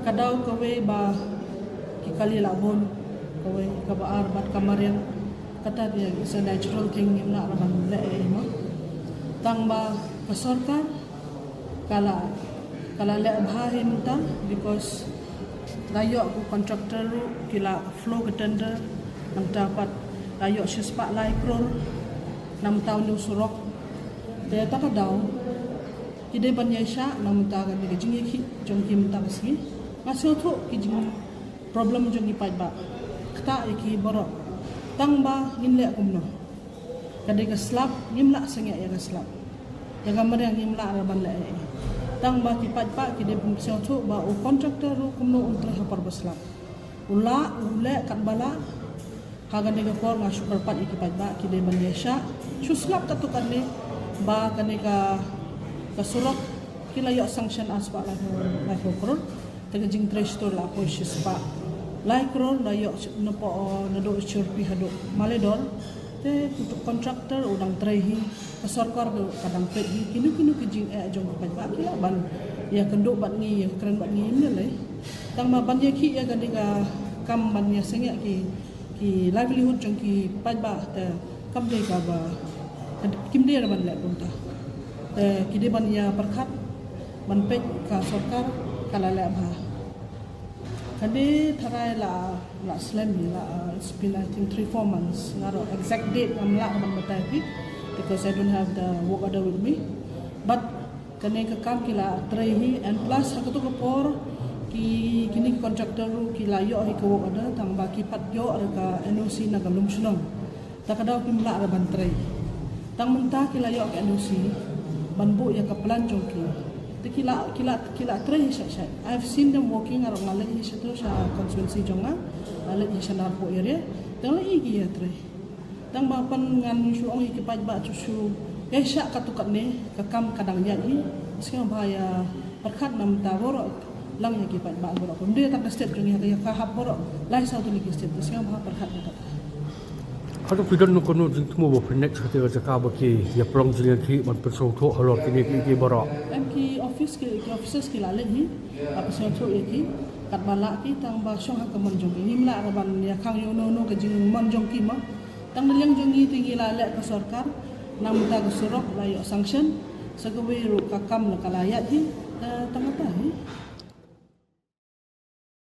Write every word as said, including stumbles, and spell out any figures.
Ka daw kawei ba ki kali la bun, kawei kaba ar bad ka mariang. Kata dia is a natural thing, ngim lah ban leh ei ei mo. Tang ba ka sorkar ka la, ka la leh bha hi mynta, because la ïoh ki contractor ruh ki la flow ka tender, nangta pat la ïoh shispah lai klur na mynta une u surok. Te ta ka daw ki dei ban ïaishah na mynta ka dei ka jingïakhih jong ki mynta ka sngi. Nga sngewthuh ki jing problem jong ki paidbah. Kata ïa ki baroh. Tang ba ngin leh kumno? Ka dei ka slap, ngim lah sangeh ïa ka slap. Ïa ka mariang ngim lah ruh ban leh ei ei. Tang ba ki paidbah ki dei ban sngewthuh ba u contractor ruh kumno un trei ha por ba slap. U lah, u leh katba lah. Ha kane ka por nga shu kyrpad ïa ki paidbah ki dei ban ïaishah shu slap katto katne ba kane ka, ka surok ki la ïoh sanction ar spah laiphew, laiphew klur. Te ka jingtrei sha tur la poi shispah lai klur, la ïoh napoh, naduh Chirpi haduh Maledor. Te utu u contractor u dang trei hi, ka sorkar ka dang peit hi. Kino kino ki jingeh jong ki paidbah ki lah ban ïakynduh bad ngi, ïakren bad ngi, ym lei lei. Tang ba ban ïakhih ïa kane ka kam ban ïaseng ïa ki, ki livelihood jong ki paidbah te kam dei kaba, kim dei ruh ban leh kumta. Te ki dei ban ïa pyrkhat ban peit ka sorkar ka la leh bha. Kane tharai la, la slem hi la, uh, it's been, I think, three, four months. Nga ruh exact date ngam lah ban batai phi because I don't have the work order with me. But kane ka kam ki la trei hi, and plus ha kato ka por ki, kine ki contractor ruh ki la ïoh hi ka work order, tang ba ki pat ïoh ruh ka N O C na ka Lumshnong. Ta ka daw kim lah ruh ban trei. Tang mynta ki la ïoh ka N O C ban buh ïa ka plan jong ki. Te ki la, ki la, ki la trei hi shait shait. I've seen them working, nga ruh nga leit hi shato sha constituency jong nga. Nga leit hi sha Narpuh area. Te nga la i ki ïa trei. Tang ba pan ngan shu ong ïa ki paidbah shu, shu ïaishah katto katne, ka kam ka dang ïaid hi. Sngewbha ïa pyrkhat na mynta baroh, lang ïa ki paidbah baroh. Ym dei tang ka state jong ngi, ha ka hap baroh lai saw tylli ki state. Sngewbha pyrkhat ïa kata. Hato phi don kano jingthmu ba phin leit sha kata ka jaka ba ki ïa pynlong jingïakhih ban pynsngewthuh halor kine ki, ki baroh? Em, ki office ki, ki officers ki la leit hi, ah, pynsngewthuh ïa ki katba lah ki, tang ba shong ha ka mon jong ki. Ngim lah ruh ban ïa khang ïa uno uno ka jingmon jong ki mo. Tang na liang jong ngi te ngi la leh ka sorkar, na mynta ka surok la ïoh sanction, sa kawei ruh ka kam la ka la ïaid hi, eh, tang kata hi.